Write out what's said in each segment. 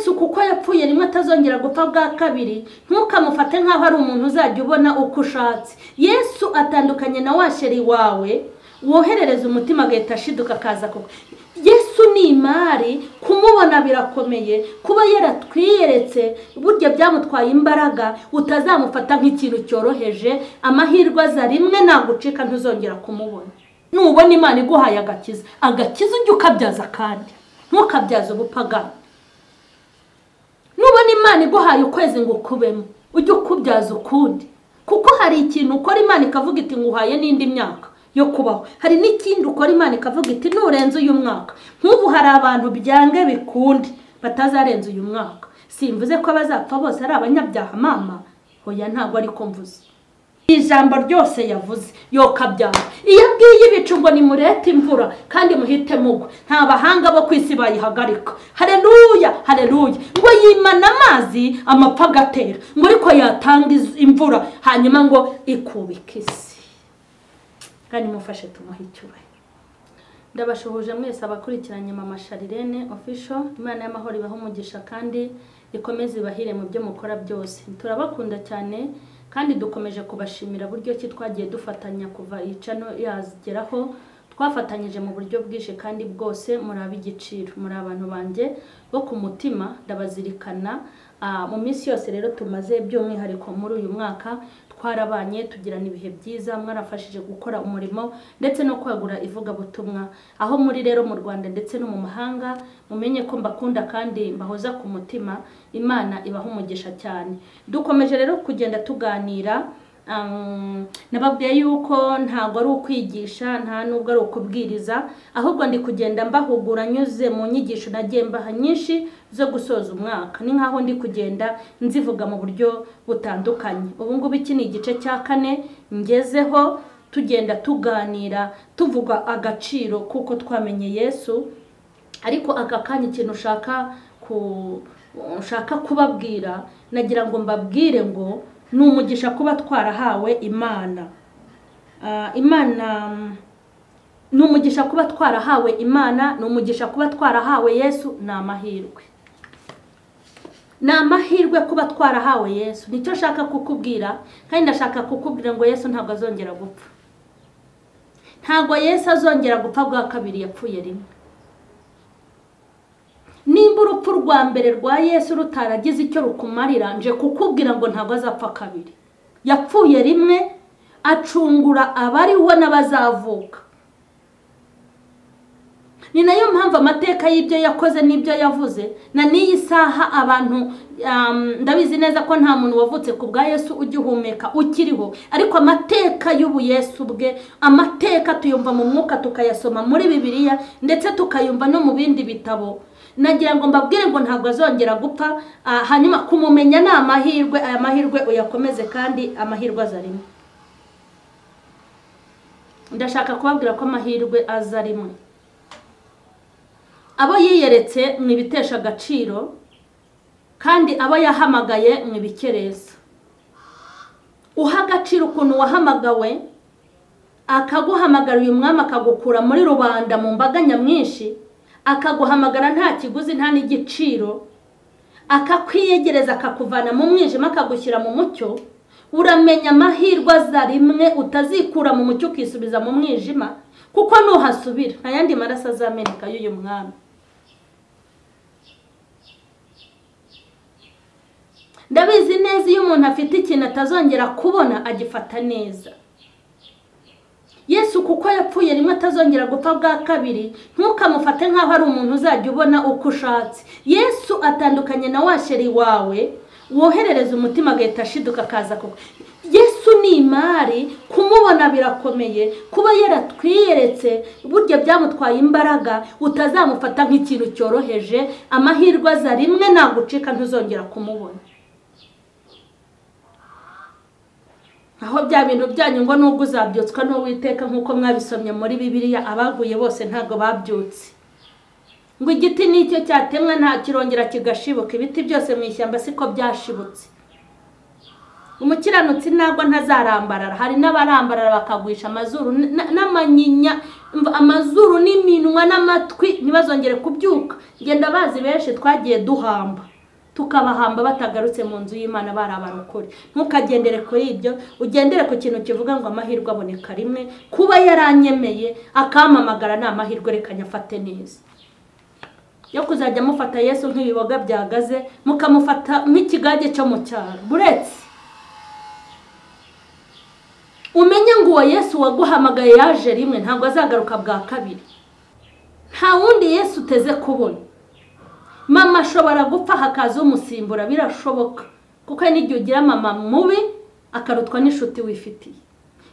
Yesu kuko yapfuye rimwe atazongera gupfa bwa kabiri, ntukamufate nkaho ari umuntu uzajya ubona uko ushatse. Yesu atandukanye na wa sheri wawe woherereza umutima agahita ashiduka akaza koko. Yesu ni imari, kumubona birakomeye, kuba yaratwiyeretse burya byamutwaye imbaraga, utazamufata nk'ikintu cyoroheje. Amahirwe aza rimwe nagucika ntuzongera kumubona. Nubona Imana iguhaye agakiza, agakiza ujye ukabyaza kandi ntukabyaze ubupagani. Nubona Imana iguhaye ukwezi ngo ukubemo, ujye ukubyaza ukundi, kuko hari ikintu ukora Imana ikavuga iti nguhaye n'indi myaka yo kubaho. Hari n'ikindi ukora Imana ikavuga iti nurenze uyu mwaka. Nk'ubu hari abantu byange bikunde batazarenza uyu mwaka. Simvuze ko abazapfa bose ari abanyabyaha mama, hoya ntabwo ariko mvuze. Ijambo ryose yavuze yokabyara. Iyo abwiye ibicu ngo nimurete imvura kandi muhite mugwa, nta bahanga bo kwisi bayihagarika. Haleluya, haleluya. Ngo yimana amazi amapfa agatera, ngo ariko yatanga imvura hanyuma ngo ikubika isi. Kandi mufashe tumuhe icyubahiro. Ndabashuhuje mwese abakurikiranye Mama Charlene Official. Imana y'amahoro ibahe umugisha kandi ikomeze ibahire mu byo mukora byose. Turabakunda cyane kandi dukomeje kubashimira buryo ki twagiye dufatanya kuva iyi channel yazigeraho. Twafatanyije mu buryo bwinshi kandi bwose, muri ab'igiciro, muri abantu banjye bo ku mutima, ndabazirikana. Mu minsi yose rero tumaze, by'umwihariko muri uyu mwaka twarabanye tugirana ibihe byiza, mwarafashije gukora umurimo ndetse no kwagura ivugabutumwa aho muri rero mu Rwanda ndetse no mu mahanga. Mumenye ko mbakunda kandi mbahoza ku mutima. Imana ibaha umugisha cyane. Dukomeje rero kugenda tuganira. Nababwiye yuko ntabwo ari ukwigisha, nta nubwo ari ukubwiriza, ahubwo ndi kugenda mbahugura nyuze mu nyigisho nagiye mbaha nyinshi zo gusoza umwaka. Ni nkaho ndi kugenda nzivuga mu buryo butandukanye. Ubu ngubu iki ni igice cya 4 ngezeho, tugenda tuganira tuvuga agaciro kuko twamenye Yesu. Ariko aka kanya ikintu ushaka kubabwira, nagira ngo mbabwire ngo ni umugisha kuba twarahawe Imana. Imana ni umugisha kuba twarahawe Imana, ni umugisha kuba twarahawe Yesu, ni amahirwe. Ni amahirwe kuba twarahawe Yesu. Nicyo nshaka kukubwira, kandi ndashaka kukubwira ngo Yesu ntabwo azongera gupfa. Ntabwo Yesu azongera gupfa bwa kabiri, yapfuye rimwe. Nimba urupfu rwa mbere rwa Yesu rutaragize icyo rukumarira, nje kukubwira ngo ntabwo azapfa kabiri. Yapfuye rimwe acungura abariho n'abazavuka. Ni nayo mpamvu amateka y'ibyo yakoze n'ibyo yavuze na n'iyi saha abantu, ndabizi neza ko nta muntu wavutse ku bwa Yesu ugihumeka ukiriho, ariko amateka y'ubu Yesu bwe, amateka tuyumva mu mwuka tukayasoma muri Bibiliya ndetse tukayumva no mu bindi bitabo. Nagira ngo mbabwire ngo ntabwo azongera gupfa. Hanyuma kumumenya ni amahirwe, aya mahirwe uyakomeze kandi amahirwe aza rimwe. Ndashaka kubabwira ko amahirwe aza rimwe. Abo yiyeretse mu ibitesha agaciro, kandi abo yahamagaye mu ibikereza. Uha agaciro ukuntu wahamagawe, akaguhamagara uyu mwami akagukura muri rubanda mu mbaga nyamwinshi, akaguhamagara nta kiguzi nta n'igiciro, akakwiyegereza akakuvana mu mwijima akagushyira mu mucyo. Uramenya amahirwe aza rimwe, utazikura mu mucyo ukisubiza mu mwijima, kuko nuhasubira nta yandi maraso azameneka y'uyu mwami. Ndabizi neza iyo umuntu afite ikintu atazongera kubona agifata neza. Yesu kuko yapfuye rimwe atazongera gupfa bwa kabiri, ntukamufate nkaho ari umuntu uzajya ubona uko ushatse. Yesu atandukanye na wa sheri wawe woherereza umutima agahita ashiduka akaza koko. Yesu ni imari, kumubona birakomeye, kuba yaratwiyeretse burya byamutwaye imbaraga, utazamufata nk'ikintu cyoroheje. Amahirwe aza rimwe nagucika ntuzongera kumubona. Aho bya bintu byanyu ngo nubwo uzabyutswa n'Uwiteka nkuko mwabisomye muri Bibiliya, abaguye bose ntago babyutse. Ngo igiti nicyo cyatemwa nta kirongera kigashibuka, ibiti byose mu ishyamba siko byashibutse. Umukiranutsi ntabwo ntazarambarara, hari n'abarambarara bakagwisha amazuru n'amanyinya, amazuru n'iminwa n'amatwi ntibazongere kubyuka. Ngenda bazi benshi twagiye duhamba. tukabahamba batagarutse mu nzu y'Imana bari abarokore. Ntukagendere kuri ibyo, ugendere ku kintu kivuga ngo amahirwe aboneka rimwe, kuba yaranyemeye akampamagara ni amahirwe, reka nyafate neza. Yo kuzajya mufata Yesu nk'ibiboga byagaze, mukamufata nk'ikigage cyo mu cyaro. Buretse umenye ngo uwo Yesu waguhamagaye yaje rimwe, ntabwo azagaruka bwa kabiri. Nta wundi Yesu uteze kubona. Mama ashobora gupfa hakaza umusimbura, birashoboka, kuko n'igihe ugira mama mubi akarutwa n'inshuti wifitiye.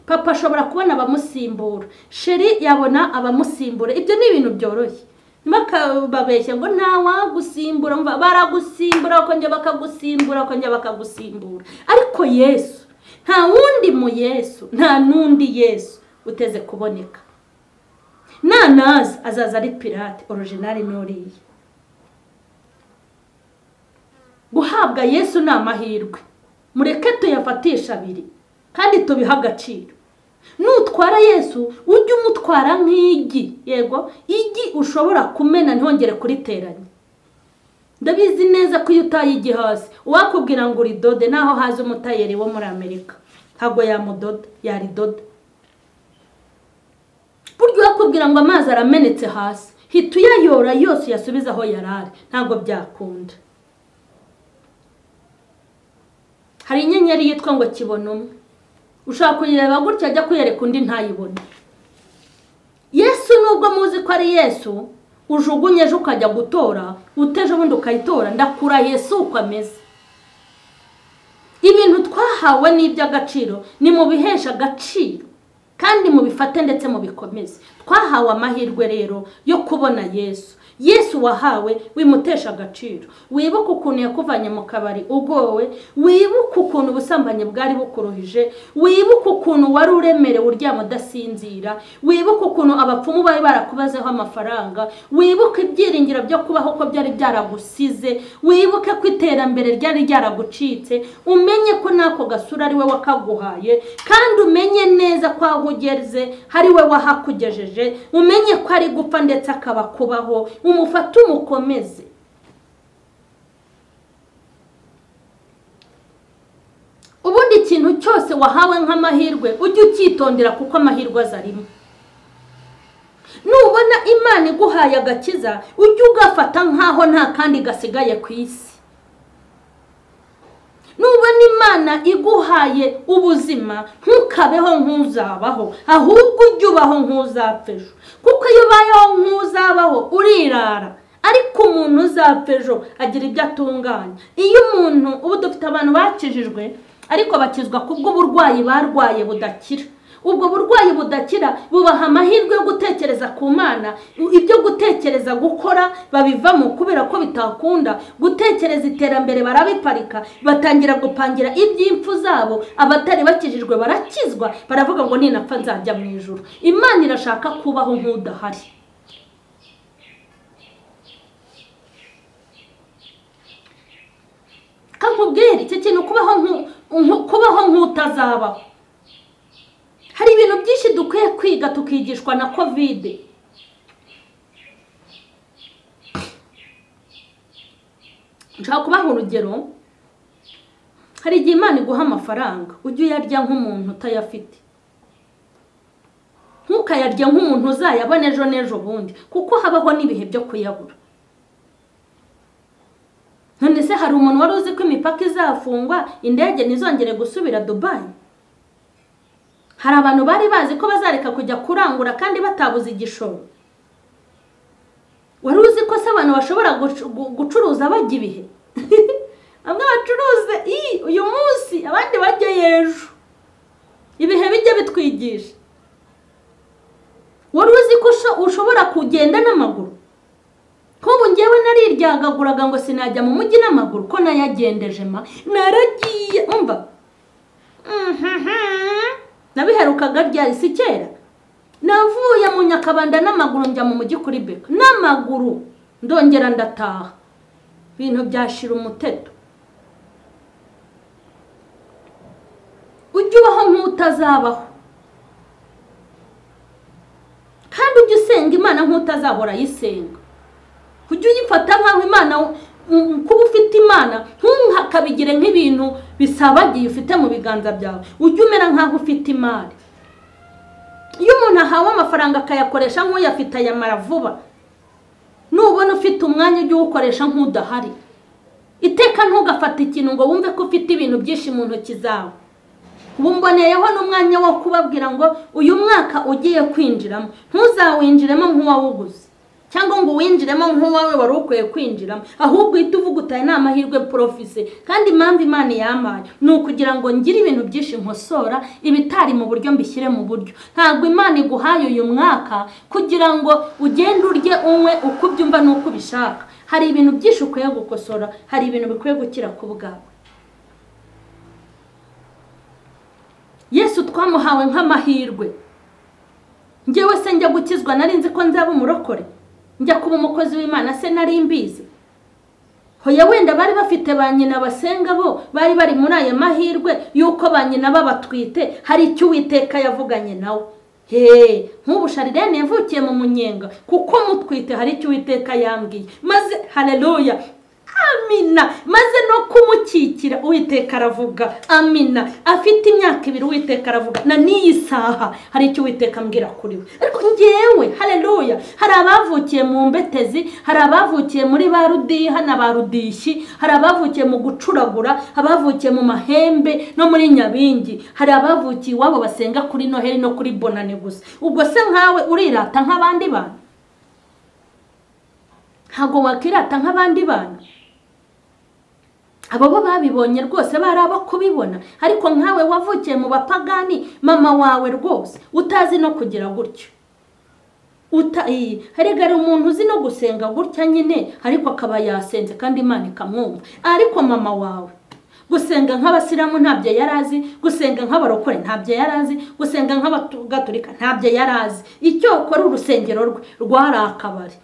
Papa ashobora kubona abamusimbura, sheri yabona abamusimbura, ibyo ni ibintu byoroshye. Bakababeshya ngo nta wagusimbura, baragusimbura bakongera bakagusimbura bakongera bakagusimbura. Ariko Yesu, nta wundi mu Yesu, nta n'undi Yesu uteze kuboneka. Nanaza azaza ari pirate original n'uriya. Guhabwa Yesu ni amahirwe, mureke tuyafatisha abiri kandi tubiha agaciro. Nutwara Yesu ujye umutwara nk'igi, yego igi ushobora kumena ntihongere kuriteranya. Ndabizi neza ko iyo utaye igi hasi uwakubwira ngo uridode, naho haza umutayeri wo muri Amerika ntabwo yamudoda, yaridoda. Burya uwakubwira ngo amazi aramenetse hasi, hita uyayora yose uyasubize aho yarari, ntabwo byakunda. Hari inyenyeri yitwa ngo kibona umwe, ushaka kuyireba gutya ajya kuyereka undi ntayibone. Yesu nubwo muzi ko ari Yesu, ujugunye ejo ukajya gutora, uteje ubundi ukayitora, ndakura Yesu uko ameze. Ibintu twahawe ni iby'agaciro, ni mu bihesha agaciro kandi mubifate ndetse mubikomeze. Twahawe amahirwe rero yo kubona Yesu. Yesu wahawe wimutesha agaciro. Wibuke ukuntu yakuvanye mu kabari ugowe, wibuke ukuntu ubusambanyi bwari bukuruhije, wibuke ukuntu wari uremerewe uryama udasinzira, wibuke ukuntu abapfumu bari barakubazeho amafaranga, wibuke ibyiringiro byo kubaho ko byari byaragusize, wibuke ko iterambere ryari ryaragucitse, umenye ko nako gasura ari we wakaguhaye, kandi umenye neza ko aho ugeze hari we wahakugejeje, umenye ko ari gupfa ndetse akaba kubaho, umufate umukomeze. Ubundi ikintu cyose wahawe nk'amahirwe ujye ucyitondera, kuko amahirwe azarimo. Nubona Imana iguhaye agakiza ujye ugafata nkaho nta kandi gasigaye ku isi. Nubona Imana iguhaye ubuzima ntukabeho nk'uzabaho, ahubwo ujye ubaho nk'uzapfa ejo, kuko iyo ubayeho nk'uzabaho urirara. Ariko umuntu uzapfa ejo agira ibyo atunganya. Iyo umuntu, ubu dufite abantu bakijijwe ariko bakizwa kubw'uburwayi barwaye budakira. Ubwo burwayi budakira bubaha amahirwe yo gutekereza ku Mana, ibyo gutekereza gukora babivamo kubera ko bitakunda, gutekereza iterambere barabiparika, batangira gupangira iby'impfu zabo. Abatari bakijijwe barakizwa, baravuga ngo ninapfa nzajya mu ijuru. Imana irashaka kubaho nk'udahari. Kankubwira iki kintu, kubaho nk'utazabaho. Hari ibintu byinshi dukwiye kwiga tukigishwa na Covid. Nshaka kubaha urugero. Hari igihe Imana iguha amafaranga ujye uyarya nk'umuntu utayafite, ntukayarya nk'umuntu uzayabona ejo n'ejo bundi, kuko habaho n'ibihe byo kuyabura. None se hari umuntu wari uzi ko imipaka izafungwa, indege ntizongere gusubira Dubai? Hari abantu bari bazi ko bazareka kujya kurangura kandi batabuze igishoro. Wari uzi ko se abantu bashobora gucuruza bajya ibihe? Bamwe bacuruze uyu munsi, abandi bajya ejo. Ibihe bijya bitwigisha. Wari uzi ko ushobora kugenda n'amaguru? Nk'ubu ngewe nariryagaguraga ngo sinajya mu mujyi n'amaguru, ko nayagendeje ma naragiye, umva nabiherukaga ryari? Si kera. Navuye mu Nyakabanda n'amaguru njya mu mujyi kuri Beka n'amaguru, ndongera ndataha. Ibintu byashira umuteto. Ujye ubaho nk'utazabaho, kandi ujye usenga Imana nk'utazahora ayisenga. Ujye uyifata nkaho Imana, kuba ufite Imana n'Imana ntukabigire nk'ibintu bisabagiye ufite mu biganza byawe, ujye umera nk'aho ufite imari. Iyo umuntu ahawe amafaranga akayakoresha nk'uyafite ayamara vuba. Nubona ufite umwanya ujye uwukoresha nk'udahari. Iteka ntugafate ikintu ngo wumve ko ufite ibintu byinshi mu ntoki zawe. Ubu mboneyeho n'umwanya wo kubabwira ngo uyu mwaka ugiye kwinjiramo ntuzawinjiremo nk'uwawuguze cyangwa ngo uwinjiremo nk'uwawe wari ukwiye kwinjiramo, ahubwo uhite uvuga utaye ni amahirwe porofise. Kandi impamvu Imana yampaye ni ukugira ngo ngire ibintu byinshi nkosora, ibitari mu buryo mbishyire mu buryo. Ntabwo Imana iguhaye uyu mwaka kugira ngo ugende urye unywe uko ubyumva n'uko ubishaka. Hari ibintu byinshi ukwiye gukosora, hari ibintu bikwiye gukira ku bwawe. Yesu twamuhawe nk'amahirwe. Njyewe se njya gukizwa nari nzi ko nzaba umurokore, njya kuba umukozi w'Imana se nari mbizi? Hoya wenda bari bafite ba nyina basenga, bo bari bari muri aya mahirwe yuko ba nyina babatwite hari icyo Uwiteka yavuganye nawe. He, nk'ubu Sharirene yavukiye mu munyenga kuko mutwite hari icyo Uwiteka yambwiye, maze haleluya, amina. Maze no kumukikira Uwiteka aravuga amina. Afite imyaka 2 Uwiteka aravuga, na n'iyi saha hari icyo Uwiteka ambwira kuri we. Ariko ngewe haleluya, hari abavukiye mu mbetezi, hari abavukiye muri ba rudiha na ba rudishyi, hari abavukiye mu gucuragura, abavukiye mu mahembe no muri nyabingi, hari abavukiye iwabo basenga kuri Noheli no kuri Bonane gusa. Ubwo se nkawe urirata nk'abandi bantu? Ntabwo wakirata nk'abandi bantu. Abo bo babibonye rwose bari abo kubibona, ariko nkawe wavukiye mu bapagani, mama wawe rwose utazi no kugira gutyo. Hari umuntu uzi no gusenga gutya nyine ariko akaba yasenze kandi Imana ikamwumva, ariko mama wawe gusenga nk'abasilamu ntabyo yarazi, gusenga nk'abarokore ntabyo yarazi, gusenga nk'abagatolika ntabyo yarazi. Icyo ukora urusengero rwe rwari akabari,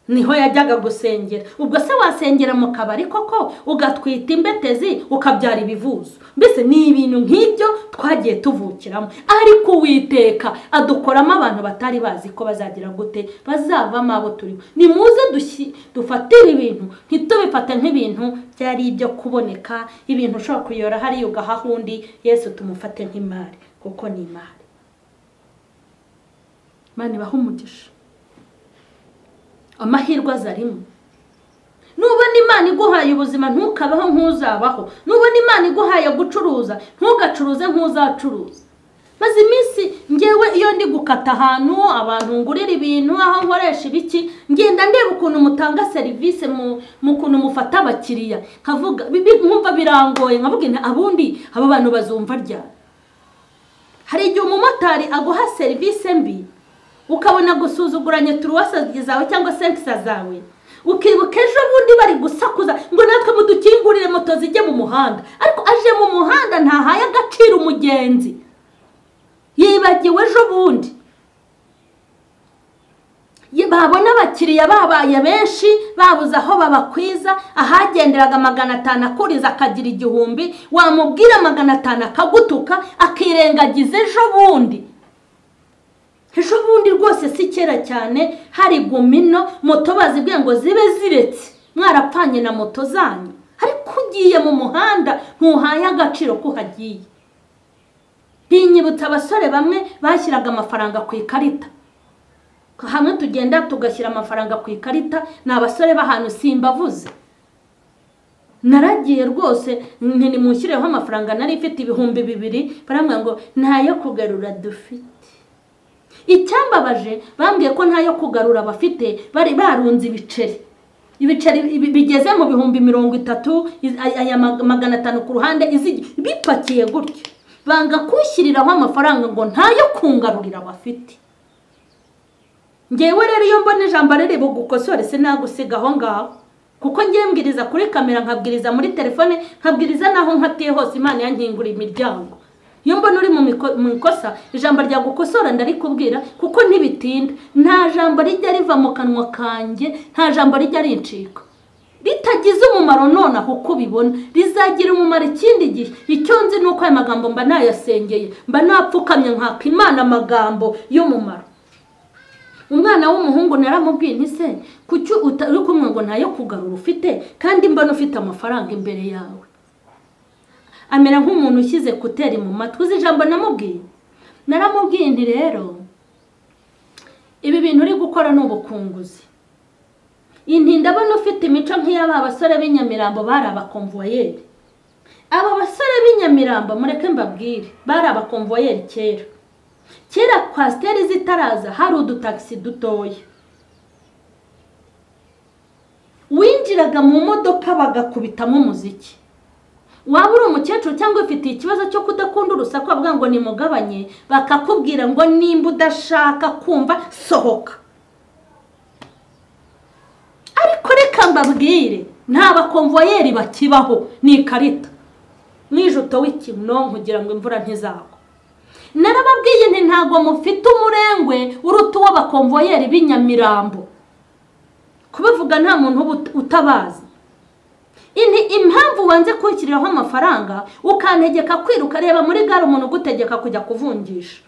niho yajyaga gusengera. Ubwo se wasengera mu kabari koko ugatwita imbetezi ukabyara ibivuzo? Mbese ni ibintu nk'ibyo twagiye tuvukiramo, ariko Uwiteka adukoramo abantu batari bazi ko bazagira gute, bazavamo abo turibo. Nimuze dufatire ibintu, ntitubifate nk'ibintu byari ibyo kuboneka, ibintu ushobora kuyora hariya ugahaha undi. Yesu tumufate nk'imari kuko ni imari. Imana ibahe umugisha. Amahirwe azarimo. Nubona Imana iguhaye ubuzima ntukabeho nk'uzabaho. Nubona Imana iguhaye gucuruza ntugacuruze nk'uzacuruza. Maze iminsi ngewe iyo ndi gukata ahantu abantu ngurira ibintu, aho nkoresha ibiki, ngenda ndeba ukuntu mutanga serivisi, mu kuntu mufata abakiriya, nkavuga nkumva birangoye, nkavuga nti abundi aba bantu bazumva ryari. Hari igihe umumotari aguha serivisi mbi ukabona gusuzuguranye turuwasa zawe cyangwa senkisa zawe, ukibuka ejo bundi bari gusakuza ngo natwe mudukingurire moto zijye mu muhanda, ariko aje mu muhanda ntahaye agaciro umugenzi, yibagiwe ejo bundi. Babona abakiriya babaye benshi babuze aho babakwiza, ahagenderaga 500 akuriza akagira 1000, wamubwira 500 akagutuka akirengagiza ejo bundi. Ejo bundi rwose si kera cyane hari gumino moto bazibwiye ngo zibe ziretse, mwarapfanye na moto zanyu, ariko ugiye mu muhanda ntuhaye agaciro ko uhagiye. Binyibutsa abasore bamwe bashyiraga amafaranga ku ikarita. Hamwe tugenda tugashyira amafaranga ku ikarita, ni abasore b'ahantu simbavuze. Naragiye rwose nti nimunshyireho amafaranga, nari mfite 2000, barambwira ngo ntayo kugarura dufite. Icyambabaje bambwiye ko ntayo kugarura bafite, bari barunze ibiceri. Ibiceri bigeze mu 30,000, aya 500 ku ruhande, bipakiye gutyo. Banga kunshyiriraho amafaranga ngo ntayo kungarurira bafite. Ngewe rero iyo mbona ijambo riri bugukosore sinagusiga aho ngaho, kuko ngiye mbwiriza kuri kamera, nkabwiriza muri telefone, nkabwiriza naho nkatiye hose, Imana yankingura imiryango. Iyo mbona uri mu ikosa, ijambo rya gukosora ndarikubwira kuko ntibitinda. Nta jambo rijya riva mu kanwa kanjye, nta jambo rijya rincika ritagize umumaro nonaho uko ubibona, rizagira umumaro ikindi gihe. Icyo nzi ni uko aya magambo mba nayasengeye, mba napfukamye nkaka Imana amagambo y'umumaro. Umwana w'umuhungu naramubwiye nti se kuki uri kumwe ngo ntayo kugarura ufite kandi mbona ufite amafaranga imbere yawe? Amera nk'umuntu ushyize kuteri mu matwi. Uzi ijambo namubwiye? Naramubwiye nti rero ibi bintu uri gukora ni ubukunguzi. Inti ndabona ufite imico nk'iy'aba basore b'inyamirambo bari abakonvoyeri. Aba basore b'inyamirambo mureke mbabwire, bari abakonvoyeri kera. Kera kwasiteri zitaraza hari udutagisi dutoya. Winjiraga mu modoka bagakubitamo umuziki. Waba uri umukecuru cyangwa ufite ikibazo cyo kudakunda urusaku bavuga ngo nimugabanye, bakakubwira ngo nimba udashaka kumva sohoka. Ariko reka mbabwire, nta bakonvoyeri bakibaho, ni ikarita. Mwijuto w'ikinonko kugira ngo imvura ntizagwa. Narababwiye nti ntago mufite umurengwe uruta uw'abakonvoyeri b'inyamirambo. Kubivuga nta muntu utabazi. Impamvu wanze kunshyiriraho amafaranga ukantegeka kwiruka, reba muri gare umuntu ugutegeka kujya kuvunjisha.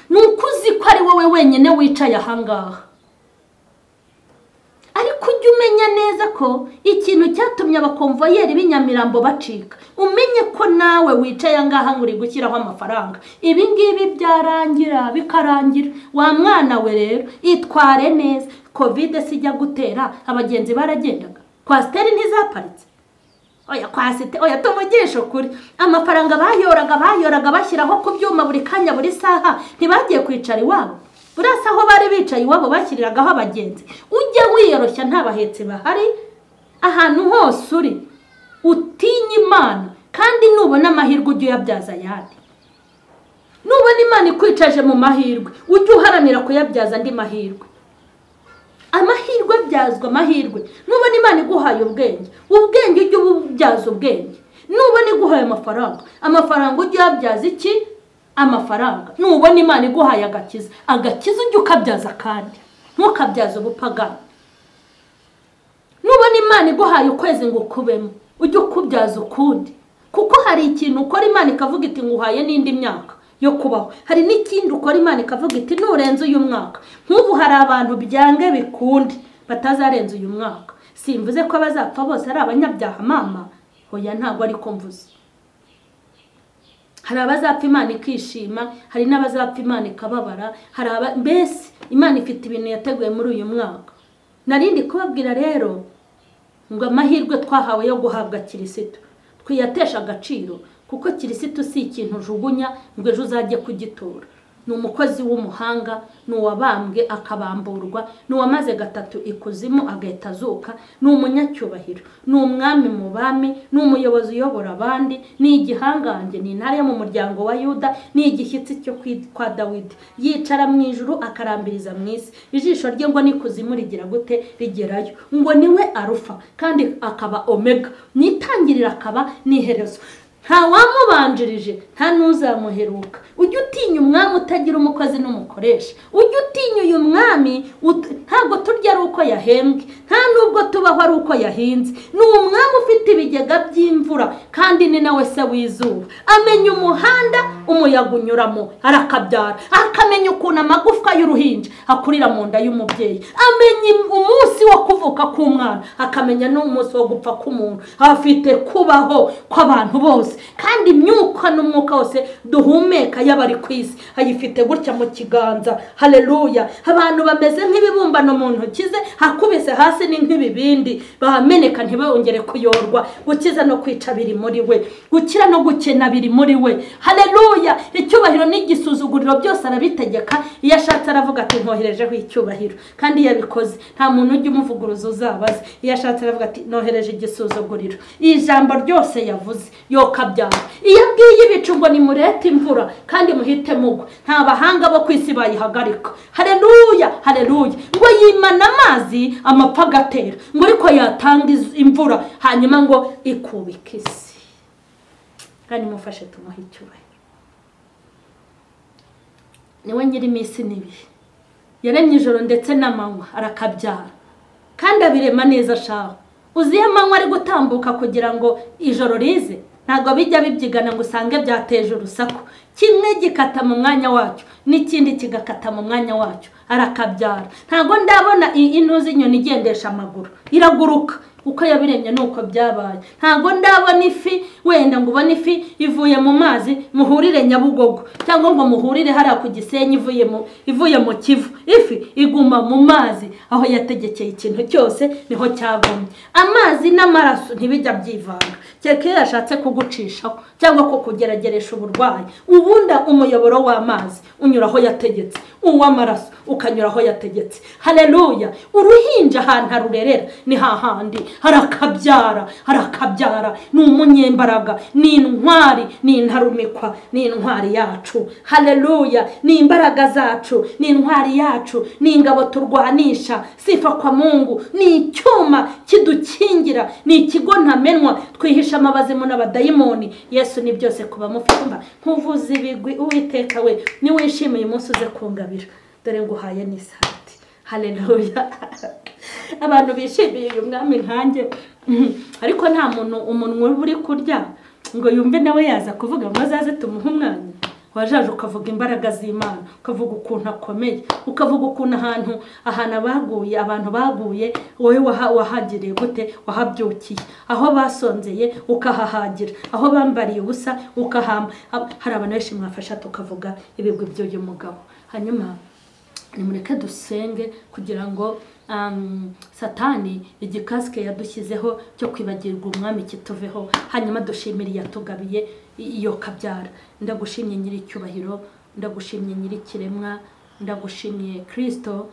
Nuko uzi ko ari wowe wenyine wicaye ahangaha. Ariko ujye umenya neza ko ikintu cyatumye abakonvoyeri b'inyamirambo bacika, umenye ko nawe wicaye ahangaha ngo uri gushyiraho amafaranga. Ibi ngibi byarangira bikarangira. Wa mwana we rero itware neza. Covid sijya gutera abagenzi baragendaga, kwasiteri ntizaparitse. Oya kwasite, oya tuvugishe ukuri. Amafaranga bayoraga bashyiraho ku byuma buri kanya buri saha, ntibagiye kwicara iwabo. Burasa aho bari bicaye iwabo bashyiriragaho abagenzi. Ujye wiyoroshya nta bahetsi bahari, ahantu hose uri utinye Imana, kandi nubona amahirwe ujye uyabyaza ayandi. Nubona Imana ikwicaje mu mahirwe ujye uharanira kuyabyaza andi mahirwe. Amahirwe abyazwa amahirwe. Nubona Imana iguhaye ubwenge, ubwenge ujye ububyaza ubwenge. Nubona iguhaye amafaranga, amafaranga ujye uyabyaza iki? Amafaranga. Nubona Imana iguhaye agakiza, agakiza ujye ukabyaza kandi ntukabyaze ubupagani. Nubona Imana iguhaye ukwezi ngo ukubemo, ujye ukubyaza ukundi. Kuko hari ikintu ukora Imana ikavuga iti nguhaye n'indi myaka yo kubaho. Hari n'ikindi ukora Imana ikavuga iti nurenze uyu mwaka. Nk'ubu hari abantu byange bikunde batazarenza uyu mwaka. Simvuze ko abazapfa bose ari abanyabyaha mama, oya ntabwo ariko mvuze. Hari abazapfa Imana ikishima, hari n'abazapfa Imana ikababara, hari mbese Imana ifite ibintu yateguye muri uyu mwaka. Narindi kubabwira rero ngo amahirwe twahawe yo guhabwa Kirisitu twiyatesha agaciro, kuko Kirisitu si ikintu ujugunya ngo ejo uzajye kugitora. Ni umukozi w'umuhanga, ni uwabambwe akabamburwa, ni uwamaze gatatu ikuzimu agahita azuka, ni umunyacyubahiro, ni umwami mu bami, ni umuyobozi uyobora abandi, ni igihangange, ni intare yo mu muryango wa Yuda, ni igishyitsi cyo kwa Dawidi. Yicara mu ijuru akarambiriza mu isi, ijisho rye ngo n'ikuzimu rigira gute? Rigerayo. Ngo niwe Arufa kandi akaba Omega, nitangirira akaba n'iherezo. Nta wamubanjirije nta n'uzamuheruka. Ujye utinya umwami utagira umukozi n'umukoresha. Ujye utinya uyu mwami, ntabwo turya ari uko yahembwe, nta nubwo tubaho ari uko yahinze. Ni umwami ufite ibigega by'imvura kandi ni nawe se w'izuba. Amenya umuhanda umuyaga unyuramo arakabyara, akamenya ukuntu amagufwa y'uruhinja akurira mu nda y'umubyeyi, amenya umunsi wo kuvuka k'umwana, akamenya n'umunsi wo gupfa k'umuntu. Afite kubaho kw'abantu bose, kandi imyuka n'umwuka wose duhumeka y'abari ku isi ayifite gutya mu kiganza. Haleluya! Abantu bameze nk'ibibumbano mu ntoki ze, hakubise hasi ni nk'ibibindi, bahameneka ntibongere kuyorwa. Gukiza no kwica biri muri we, gukira no gukena biri muri we. Haleluya! Icyubahiro n'igisuzuguriro byose arabitegeka. Iyo ashatse aravuga ati nkoherejeho icyubahiro, kandi iyo abikoze nta muntu ujya umuvuguruza uzabaze. Iyo ashatse aravuga ati nohereje igisuzuguriro. Ijambo ryose yavuze yokabyara. Iyo abwiye ibicu ngo nimurete imvura kandi muhite mugwa, nta bahanga bo ku isi bayihagarika. Haleluya, haleluya! Ngo yimana amazi amapfa agatera, ngo ariko yatanga imvura hanyuma ngo ikubika isi. Kandi mufashe tumuhe icyubahiro. Niwe nyiri iminsi n'ibihe, yaremye ijoro ndetse n'amanywa arakabyara, kandi abirema neza. Shaho uzi iyo amanywa ari gutambuka kugira ngo ijoro rize. Ntabwo bijya bibyigana ngo usange byateje urusaku. Kimwe gikata mu mwanya wacyo n'ikindi kigakata mu mwanya wacyo, arakabyara. Ntabwo ndabona intuzi inyoni igendesha amaguru, iraguruka uko yabiremye nuko byabaye. Ntabwo ndabona ifi wenda ngo ubone ifi ivuye mu mazi muhurire Nyabugogo, cyangwa ngo muhurire hariya ku Gisenyi ivuye mu Kivu. Ifi iguma mu mazi, aho yategekeye ikintu cyose niho cyagumye. Amazi n'amaraso ntibijya byivanga, kereka iyo yashatse kugucishaho cyangwa kukugerageresha uburwayi. Ubundi umuyoboro w'amazi unyura aho yategetse, uw'amaraso ukanyura aho yategetse. Haleluya! Uruhinja ahantu arurerera ni hahandi harakabyara, harakabyara. Ni umunyembaraga, ni intwari, ni intarumikwa, ni intwari yacu. Haleluya! Ni imbaraga zacu, ni intwari yacu, ni ingabo turwanisha. Sifa kwa Mungu. Ni icyuma kidukingira, ni ikigo ntamenwa twihisha amabazimu n'abadayimoni. Yesu ni byose kuba mufite. Nkuvuze ibigwi Uwiteka we, niwishimiye umunsi uze kungabira, dore nguhaye n'isati. Haleluya! Abantu bishimiye uyu mwami nkanjye, ariko nta muntu umunwa uri kurya ngo yumve nawe yaza kuvuga ngo azaze tumuhe umwanya. Wajaje ukavuga imbaraga z'Imana, ukavuga ukuntu akomeye, ukavuga ukuntu ahantu baguye, abantu baguye wowe wahagiriye gute, wahabyukiye, aho basonzeye ukahahagira, aho bambariye ubusa ukahamba. Hari abantu benshi mwafasha tukavuga ibigwi by'uyu mugabo. Hanyuma nimureke dusenge kugira ngo Satani igikasike yadushyizeho cyo kwibagirwa umwami kituveho, hanyuma dushimire yatugabiye iyo kabyara. Ndagushimye nyiricyubahiro, ndagushimye nyirikiremwa, ndagushimye Kristo,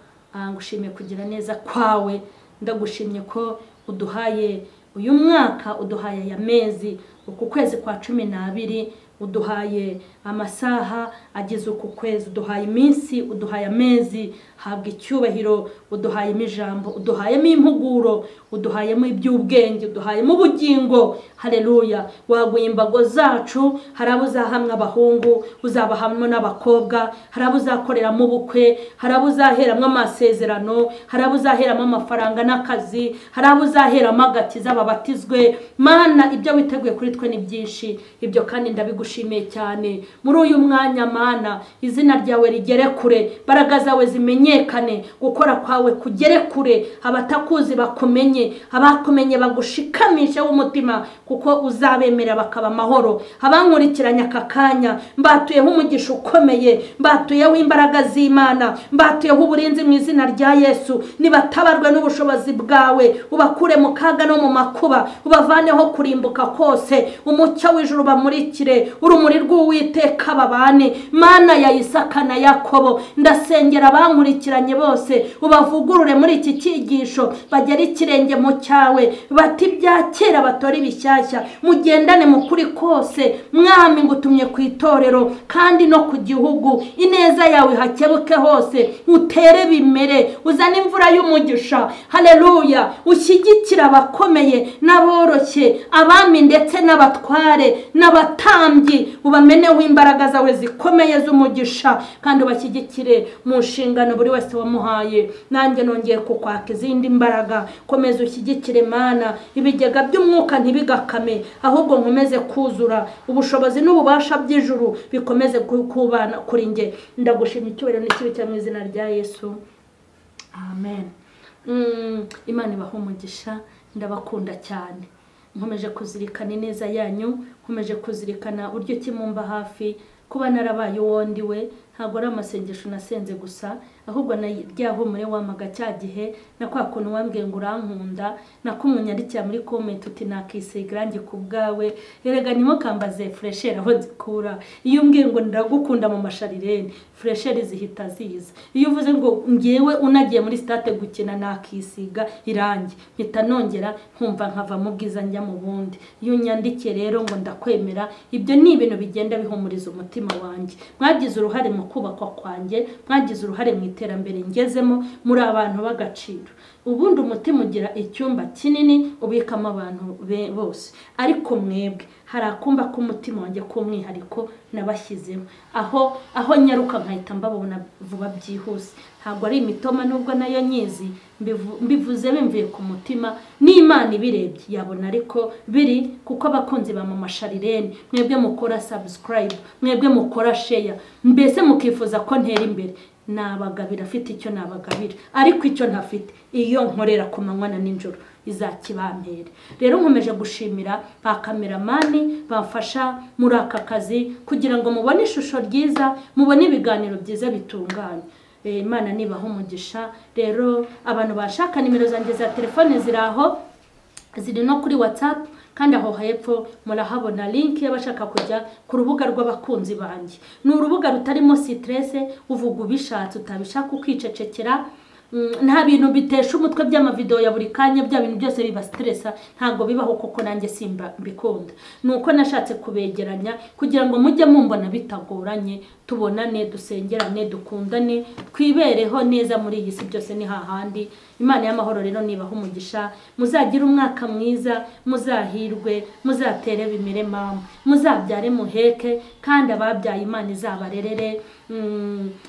ngushimye kugira neza kwawe, ndagushimye ko uduhaye uyu mwaka, uduhaye aya mezi, uku kwezi kwa 12, uduhaye amasaha agize uku kwezi, uduhaye iminsi, uduhaye amezi. Habwa icyubahiro, uduhayemo ijambo, uduhayemo impuguro, uduhayemo iby'ubwenge, uduhayemo ubugingo. Haleluya! Waguye imbago zacu. Hari abo uzahamwa abahungu, uzabahamwa n'abakobwa, hari abo uzakoreramo ubukwe, hari abo uzaheramo amasezerano, hari abo uzaheramo amafaranga n'akazi, hari abo uzaheramo agakiza babatizwe. Mana, ibyo witeguye kuri twe ni byinshi, ibyo kandi ndabigushimiye cyane. Muri uyu mwanya Mana, izina ryawe rigere kure, imbaraga zawe zimenyekane, gukora kwawe kugere kure, abatakuzi bakumenye, abakumenye bagushikamishe w'umutima, kuko uzabemera bakaba amahoro. Abankurikiranye aka kanya mbatuyeho umugisha ukomeye, mbatuyeho imbaraga z'Imana, mbatuyeho uburinzi mu izina rya Yesu. Nibatabarwe n'ubushobozi bwawe, ubakure mu kaga no mu makuba, ubavaneho kurimbuka kose. Umucyo w'ijuru bamurikire, urumuri rw'Uwiteka babane. Mana ya Isaka na Yakobo, ndasengera abankurikiranye bose, ubavugurure muri iki cyigisho, bagere ikirenge mu cyawe, bati ibya kera batore ibishyashya, mugendane mu kuri kose. Mwami, ngutumye ku itorero kandi no ku gihugu, ineza yawe hakebuke hose, utere bimere, uzane imvura y'umugisha. Haleluya! Ushyigikira abakomeye n'aboroshye, abami ndetse n'abatware n'abatambyi, ubameneho imbaraga zawe zikomeye z'umugisha, kandi ubashyigikire mu nshingano buri wese wamuhaye. Nanjye nongeye kukwaka izindi mbaraga, komeza ushyigikire Mana, ibigega by'umwuka ntibigakame, ahubwo nkomeze kuzura ubushobozi n'ububasha by'ijuru bikomeze kubana kuri nge. Ndagushimye icyubahiro n'ikibi cya mu izina rya Yesu, amen. Imana ibahe umugisha, ndabakunda cyane. Nkomeje kuzirikana ineza yanyu, nkomeje kuzirikana uburyo kimumba hafi. Kuba narabaye uwo ndi we ntabwo ari amasengesho nasenze gusa, ahubwo na rya humure wamaga cya gihe, na kwa kuntu wambwiye ngo urankunda, na kumunyandikira muri comment uti nakisiga irangi ku bwawe. Erega ntimukambaze fresher aho nzikura. Iyo umbwiye ngo ndagukunda mu masharirene, fresher zihita ziza. Iyo uvuze ngo ngewe unagiye muri stade gukina nakisiga irangi, mpita nongera nkumva nkava mu bwiza njya mu bundi. Iyo unyandikiye rero ngo ndakwemera, ibyo ni ibintu bigenda bihumuriza umutima wanjye. Mwagize uruhare mu kubakwa kwanjye, mwagize uruhare mu iterambere ngezemo, muri abantu b'agaciro. Ubundi umutima ugira icyumba kinini ubikamo abantu bose, ariko mwebwe hari akumba k'umutima wanjye k'umwihariko nabashyizemo, aho nyaruka nkahita mbabona vuba byihuse. Ntabwo ari imitoma nubwo nayo nyizi, mbivuze bimvuye ku mutima, n'Imana ibirebye yabona ariko biri, kuko abakunzi ba Mama Charlene mwebwe mukora subscribe, mwebwe mukora share, mbese mukifuza ko ntera imbere, nabagabira afite icyo nabagabira, ariko icyo ntafite iyo nkorera ku manywa na nijoro izakibampere. Rero nkomeje gushimira ba kameramani bamfasha muri aka kazi kugira ngo mubone ishusho ryiza, mubone ibiganiro byiza bitunganye. Imana nibaha umugisha. Rero abantu bashaka nimero zanjye za telefone ziraho, ziri no kuri WhatsApp, kandi aho hepfo murahabona link y'abashaka kujya ku rubuga rw'abakunzi banjye. Ni urubuga rutarimo stress, uvuga ubishatse utabishaka ukicecekera, nta bintu bitesha umutwe by'amavideo ya buri kanya, bya bintu byose biba stressa, ntago bibaho kuko nanjye simba mbikunda. Nuko nashatse kubegeranya kugira ngo mujye mumbona bitagoranye, tubonane, dusengerane, dukundane, twibereho neza muri iyi si, byose ni hahandi. Imana y'amahoro rero nibaha umugisha, muzagira umwaka mwiza, muzahirwe, muzatere bimere mama, muzabyare muheke, kandi ababyaye Imana izabarerere,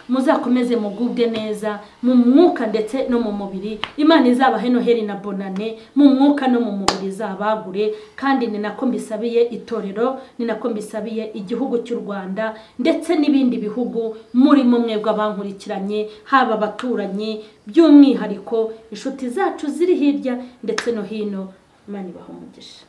muzakomeze mugubwe neza mu mwuka ndetse no mu mubiri. Imana izabahe Noheli na Bonane mu mwuka no mu mubiri, izabagure. Kandi ni nako mbisabiye itorero, ni nako mbisabiye igihugu cy'u Rwanda ndetse n'ibindi bihugu murimo mwebwe abankurikiranye, haba abaturanyi, by'umwihariko inshuti zacu ziri hirya ndetse no hino. Imana ibahe umugisha.